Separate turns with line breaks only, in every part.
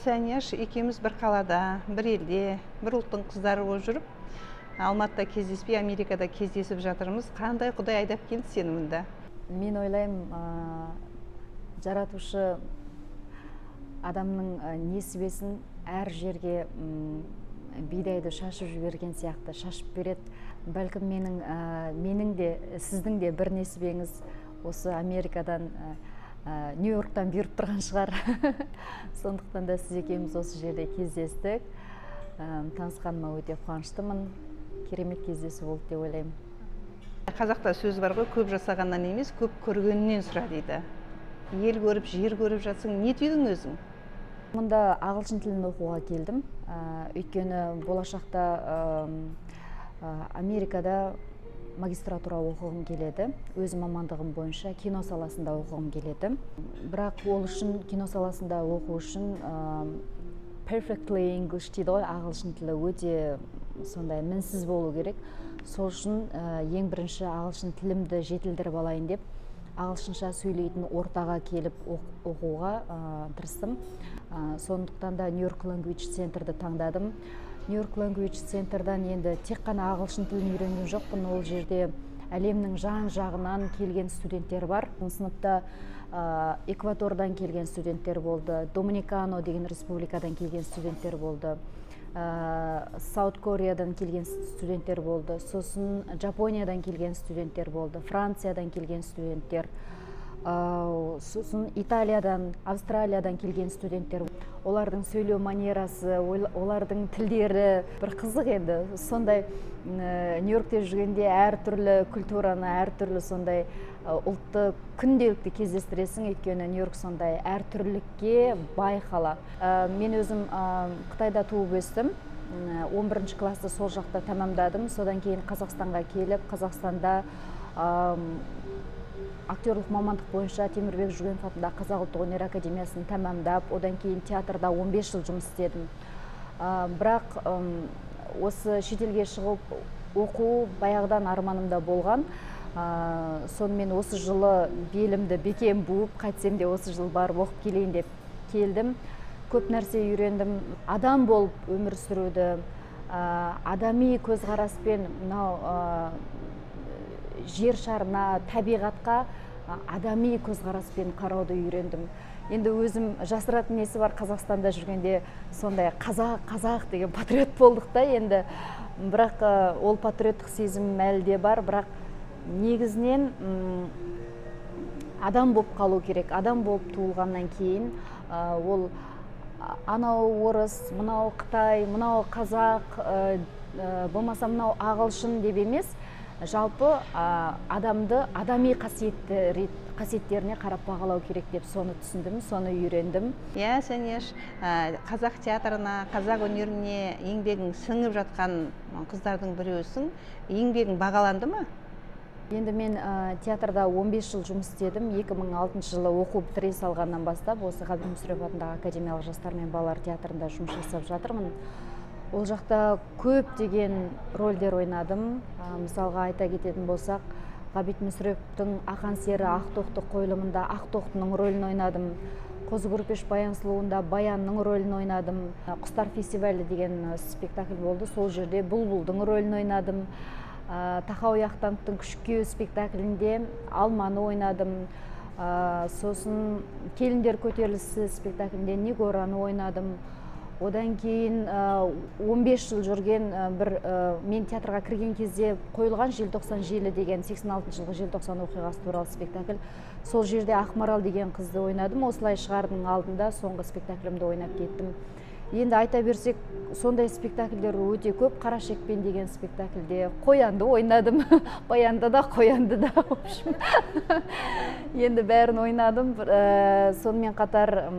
Сәнияш екеуміз бір қалада, бір елде, бір ұлттың қыздары болып жүріп, Алматыда кездеспей, Америкада кездесіп жатырмыз. Қандай құдай айдап келді сені мұнда?
Мен ойлаймын, жаратушы адамның несібесін әр жерге бидайды шашып жіберген сияқты шашып береді. Бәлкім, менің де, сіздің де бір несібеңіз осы Америкадан, Нью Йорктан бұйырып тұрған шығар. Сондықтан да сіз екеуміз осы жерде кездестік. Танысқаныма өте қуаныштымын. Керемет кездесу болды деп ойлаймын.
Қазақта сөз бар ғой, көп жасағаннан емес, көп көргеннен сұра дейді. Ел көріп, жер көріп жатсың, не түйдің өзің?
Мұнда ағылшын тілін оқуға келдім, өйткені болашақта Америкада магистратура оқығым келеді. Өз мамандығым бойынша кино саласында оқығым келеді. Бірақ ол үшін, кино саласында оқу үшін, perfectly English дейді ғой, ағылшын тілі өте сондай мінсіз болу керек. Сол үшін ең бірінші ағылшын тілімді жетілдіріп алайын деп, ағылшынша сөйлейтін ортаға келіп оқуға тырыстым. Сондықтан да New York Language Centerді таңдадым. New York Language Centerдан енді тек қана ағылшын тілін үйренген жоқпын. Ол жерде әлемнің жан жағынан келген студенттер бар. Сыныпта Эквадордан келген студенттер болды, Доминикано деген республикадан келген студенттер болды, Саут Кореядан келген студенттер болды, сосын Жапониядан келген студенттер болды, Франциядан келген студенттер, сосын Италиядан, Австралиядан келген студенттер. Олардың сөйлеу манерасы, олардың тілдері бір қызық. Енді сондай Нью Йоркте жүргенде әртүрлі культураны, әртүрлі сондай ұлтты күнделікті кездестіресің, өйткені Нью Йорк сондай әртүрлілікке бай қала. Мен өзім Қытайда туып өстім. 11 классты сол жақта тәмамдадым. Содан кейін Қазақстанға келіп, Қазақстанда актерлық мамандық бойынша Темірбек Жүргенов атындағы Қазақ ұлттық өнер академиясын тәмамдап, одан кейін театрда 15 жыл жұмыс істедім. Бірақ осы шетелге шығып оқу баяғыдан арманымда болған. Сонымен осы жылы белімді бекем буып, қайтсем де осы жыл барып оқып келейін деп келдім. Көп нәрсе үйрендім: адам болып өмір сүруді, адами көзқараспен мынау жер шарына, табиғатқа адами көзқараспен қарауды үйрендім. Енді өзім жасыратын несі бар, Қазақстанда жүргенде сондай қазақ, қазақ деген патриот болдық та енді. Бірақ ол патриоттық сезім әлі де бар, бірақ негізінен адам болып қалу керек. Адам болып туылғаннан кейін ол анау орыс, мынау қытай, мынау қазақ, болмаса мынау ағылшын деп емес, жалпы адамды адами қасиеттеріне қарап бағалау керек деп соны түсіндім, соны үйрендім.
Иә, Сәнеш, қазақ театрына, қазақ өнеріне еңбегің сіңіп жатқан қыздардың біреусің. Еңбегің бағаланды ма?
Енді мен театрда 15 жыл жұмыс істедім. 2006 жылы оқу бітіре салғаннан бастап осы Ғабит Мүсірепов атындағы академиялық жастар мен балалар театрында жұмыс жасап жатырмын. Ол жақта көптеген рольдер ойнадым. Мысалға айта кететін болсақ, Ғабит Мүсіреповтің «Ақан сері Ақтоқты» қойылымында Ақтоқтының рөлін ойнадым, «Қозы Көрпеш Баян сұлуында» Баянның рөлін ойнадым, «Құстар фестивалі» деген спектакль болды, сол жерде Бұлбұлдың рөлін ойнадым, Тахауи Ахтановтың «Күшік күйеу» спектаклінде Алманы ойнадым, сосын «Келіндер көтерілісі» спектаклінде Нигораны ойнадым. Одан кейін 15 жыл жүрген бір мен театрға кірген кезде қойылған «Желтоқсан желі» деген 86 жылғы желтоқсан оқиғасы туралы спектакль, сол жерде Ақмарал деген қызды ойнадым. Осылай шығардың алдында соңғы спектаклімді ойнап кеттім. Енді айта берсек, сондай спектакльдер өте көп. «Қара шекпен» деген спектакльде қоянды ойнадым, Баянды да, қоянды да, в общем, енді бәрін ойнадым. Сонымен қатар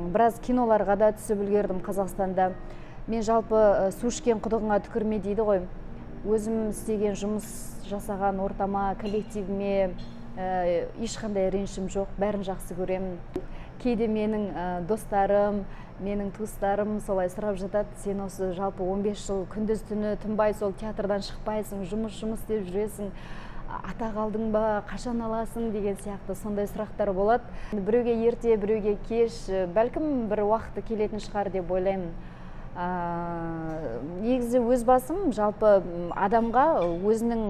біраз киноларға да түсіп үлгердім Қазақстанда. Мен жалпы су ішкен құдығыңа түкірме дейді ғой. Өзім істеген, жұмыс жасаған ортама, коллективіме ешқандай ренішім жоқ, бәрін жақсы көремін. Кейде менің достарым, менің туыстарым солай сұрап жатады: «Сен осы жалпы 15 жыл күндіз түні тынбай сол театрдан шықпайсың, жұмыс, жұмыс деп жүресің. Атақ алдың ба, қашан аласың деген сияқты сондай сұрақтар болады. Біреуге ерте, біреуге кеш, бәлкім, бір уақыты келетін шығар деп ойлаймын. Негізі өз басым, жалпы адамға өзінің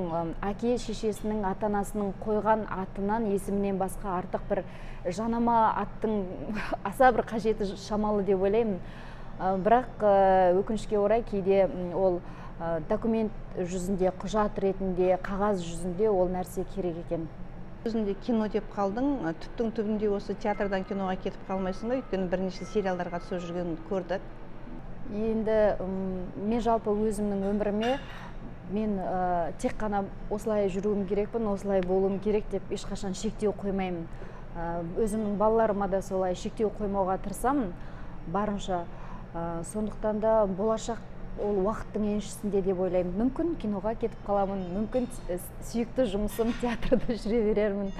әке шешесінің, ата анасының қойған атынан, есімінен басқа артық бір жанама аттың аса бір қажеті шамалы деп ойлаймын. Бірақ өкінішке орай, кейде ол документ жүзінде, құжат ретінде, қағаз жүзінде ол нәрсе керек екен.
Өзің де кино деп қалдың. Түптің түбінде осы театрдан киноға кетіп қалмайсың ба? Өйткені бірнеше сериалдарға түсіп жүргенін көрдік.
Енді мен жалпы өзімнің өміріме мен тек қана осылай жүруім керекпін, осылай болуым керек деп ешқашан шектеу қоймаймын. Өзімнің балаларыма да солай шектеу қоймауға тырысамын барынша. Сондықтан да болашақ ол уақыттың еншісінде деп ойлаймын. Мүмкін, киноға кетіп қаламын, мүмкін, сүйікті жұмысым театрда жүре берермін,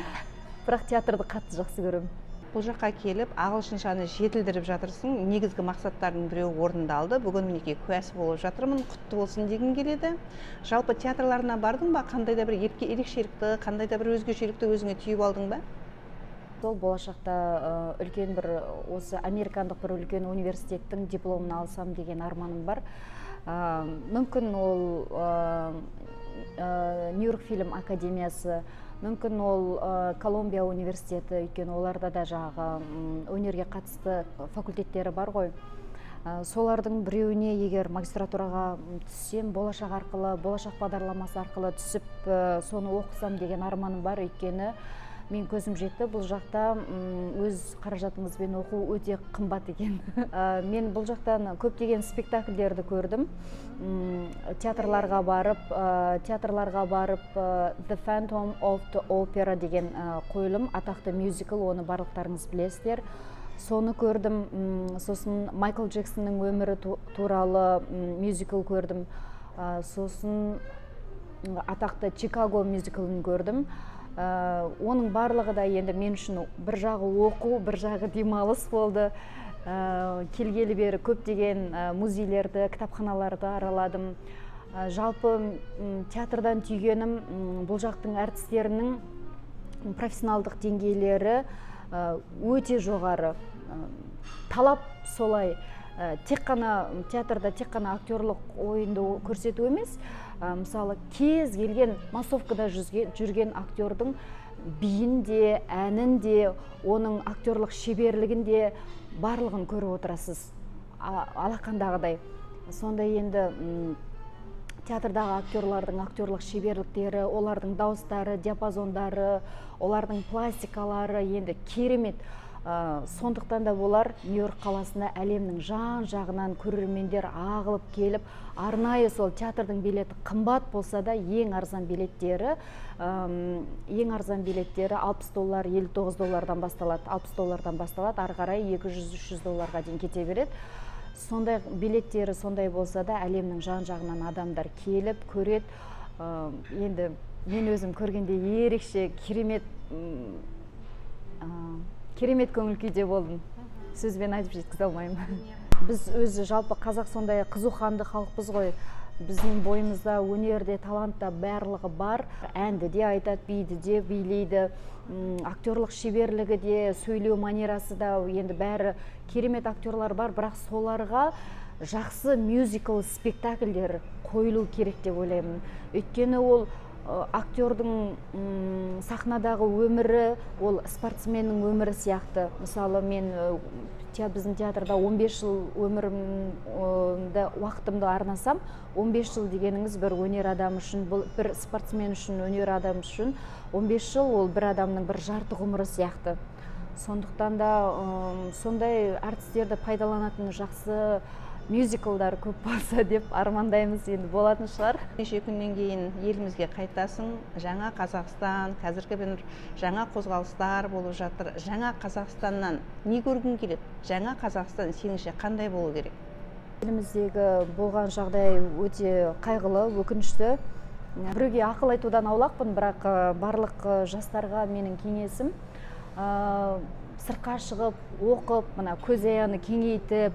бірақ театрды қатты жақсы көремін.
Бұл жаққа келіп, ағылшыншаны жетілдіріп жатырсың. Негізгі мақсаттардың біреуі орындалды, бүгін мінекей куәсі болып жатырмын. Құтты болсын дегім келеді. Жалпы театрларына бардың ба? Қандай да бір ерекшелікті, қандай да бір өзгешелікті өзіңе түйіп алдың ба?
Сол болашақта үлкен бір осы американдық бір үлкен университеттің дипломын алсам деген арманым бар. Мүмкін, ол Нью-Йорк фильм академиясы, мүмкін, ол Колумбия университеті, өйткені оларда да жаңағы өнерге қатысты факультеттері бар ғой. Солардың біреуіне егер магистратураға түссем, болашақ арқылы, болашақ бағдарламасы арқылы түсіп, соны оқысам деген арманым бар. Өйткені мен көзім жетті, бұл жақта өз қаражатыңызбен оқу өте қымбат екен. Мен бұл жақтан көптеген спектакльдерді көрдім. Театрларға барып, The Phantom of the Opera деген қойылым, атақты мюзикл, оны барлықтарыңыз білесіздер, соны көрдім. Сосын Майкл Джексонның өмірі туралы мюзикл көрдім. Сосын атақты Чикаго мюзиклін көрдім. Оның барлығы да енді мен үшін бір жағы оқу, бір жағы демалыс болды. Келгелі бері көптеген музейлерді, кітапханаларды араладым. Жалпы театрдан түйгенім, бұл жақтың әртістерінің профессионалдық деңгейлері өте жоғары. Талап солай. Тек қана театрда тек қана актерлық ойынды көрсету емес, мысалы, кез келген массовкада жүрген актердің биін де, әнін де, оның актерлық шеберлігін де, барлығын көріп отырасыз алақандағыдай. Сондай енді театрдағы актерлардың актерлық шеберліктері, олардың дауыстары, диапазондары, олардың пластикалары енді керемет. Сондықтан да болар, Нью-Йорк қаласына әлемнің жан жағынан көрермендер ағылып келіп, арнайы сол театрдың билеті қымбат болса да, ең арзан билеттері 60 доллар, 59 доллардан басталады, 60 доллардан басталады, ары қарай 200-300 долларға дейін кете береді. Сондай билеттері сондай болса да, әлемнің жан жағынан адамдар келіп көреді. Енді мен өзім көргенде ерекше керемет, керемет көңіл күйде болдым, сөзбен айтып жеткізе алмаймын. Біз өзі жалпы қазақ сондай қызуқанды халықпыз ғой. Біздің бойымызда өнер де, талант та, барлығы бар. Әнді де айтады, биді де билейді, актерлық шеберлігі де, сөйлеу манерасы да, енді бәрі керемет актерлар бар. Бірақ соларға жақсы мюзикл спектакльдер қойылу керек деп ойлаймын. Өйткені ол актердің сахнадағы өмірі ол спортсменнің өмірі сияқты. Мысалы, мен біздің театрда 15 жыл өмірімді, уақытымды арнасам, 15 жыл дегеніңіз бір өнер адамы үшін, бұл бір спортсмен үшін, өнер адамы үшін 15 жыл ол бір адамның бір жарты ғұмыры сияқты. Сондықтан да сондай әртістерді пайдаланатын жақсы мюзиклдар көп болса деп армандаймыз, енді болатын шығар.
Неше күннен кейін елімізге қайтасың. Жаңа Қазақстан, қазіргі бір жаңа қозғалыстар болып жатыр. Жаңа Қазақстаннан не көргің келеді? Жаңа Қазақстан сеніңше қандай болу керек?
Еліміздегі болған жағдай өте қайғылы, өкінішті. Біреуге ақыл айтудан аулақпын, бірақ барлық жастарға менің кеңесім: сыртқа шығып, оқып, мына көз аяны кеңейтіп.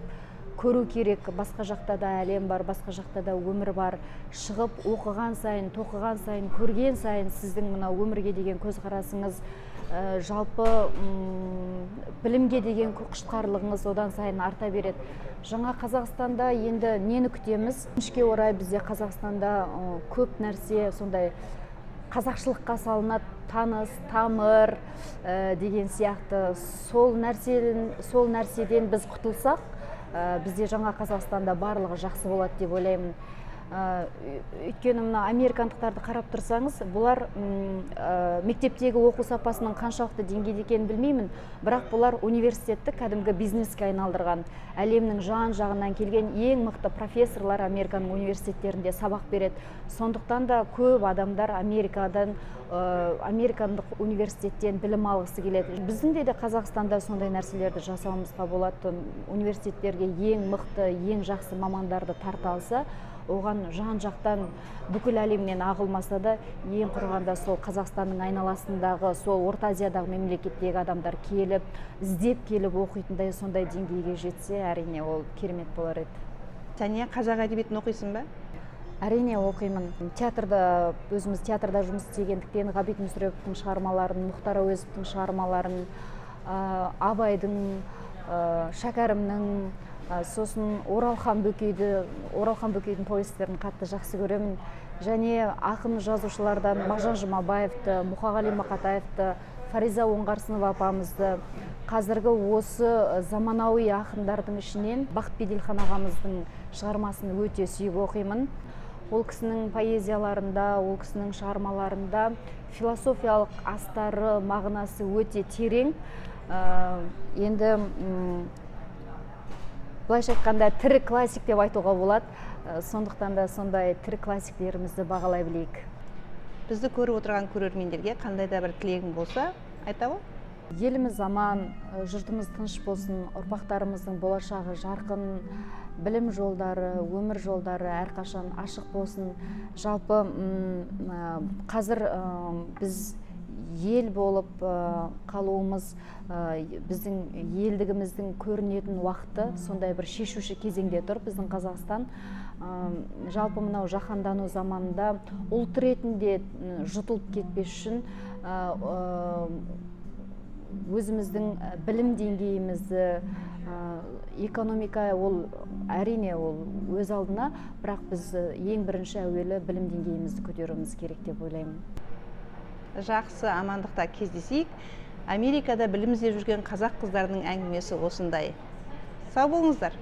Көру керек, басқа жақта да әлем бар, басқа жақта да өмір бар. Шығып оқыған сайын, тоқыған сайын, көрген сайын сіздің мына өмірге деген көзқарасыңыз, жалпы білімге деген құштарлығыңыз одан сайын арта береді. Жаңа Қазақстанда енді нені күтеміз? Өкінішке орай, бізде Қазақстанда көп нәрсе сондай қазақшылыққа салынады, таныс тамыр деген сияқты. Сол нәрседен біз құтылсақ, бізде жаңа Қазақстанда барлығы жақсы болады деп ойлаймын. Өйткені мына американдықтарды қарап тұрсаңыз, бұлар мектептегі оқу сапасының қаншалықты деңгейде екенін білмеймін, бірақ бұлар университетті кәдімгі бизнеске айналдырған. Әлемнің жан жағынан келген ең мықты профессорлар Американың университеттерінде сабақ береді. Сондықтан да көп адамдар Америкадан, американдық университеттен білім алғысы келеді. Біздің де Қазақстанда сондай нәрселерді жасауымызға болады. Университеттерге ең мықты, ең жақсы мамандарды тарта алса, оған жан жақтан, бүкіл әлемнен ағылмаса да, ең құрығанда сол Қазақстанның айналасындағы, сол Орта Азиядағы мемлекеттегі адамдар келіп, іздеп келіп оқитындай сондай деңгейге жетсе, әрине, ол керемет болар еді.
Сәния, қазақ әдебиетін оқисың ба?
Әрине, оқимын. Театрда, өзіміз театрда жұмыс істегендіктен, Ғабит Мүсіреповтің шығармаларын, Мұхтар Әуезовтің шығармаларын, Абайдың, Шәкәрімнің, сосын Оралхан Бөкейді, Оралхан Бөкейдің повестерін қатты жақсы көремін. Және ақын жазушылардан Мағжан Жұмабаевты, Мұқағали Мақатаевты, Фариза Оңғарсынова апамызды, қазіргі осы заманауи ақындардың ішінен Бақыт Беделхан ағамыздың шығармасын өте сүйіп оқимын. Ол кісінің поэзияларында, ол кісінің шығармаларында философиялық астары, мағынасы өте терең. Енді былайша айтқанда, тірі классик деп айтуға болады. Сондықтан да сондай тірі классиктерімізді бағалай білейік.
Бізді көріп отырған көрермендерге қандай да бір тілегің болса, айта ғой.
Еліміз аман, жұртымыз тыныш болсын, ұрпақтарымыздың болашағы жарқын, білім жолдары, өмір жолдары әрқашан ашық болсын. Жалпы қазір біз ел болып қалуымыз, біздің елдігіміздің көрінетін уақыты, сондай бір шешуші кезеңде тұр біздің Қазақстан. Жалпы мынау жаһандану заманында ұлт ретінде жұтылып кетпес үшін өзіміздің білім деңгейімізді, экономика ол, әрине, ол өз алдына, бірақ біз ең бірінші әуелі білім деңгейімізді көтеруіміз керек деп ойлаймын.
Жақсы, амандықта кездесейік. Америкада білім іздеп жүрген қазақ қыздарының әңгімесі осындай. Сау болыңыздар.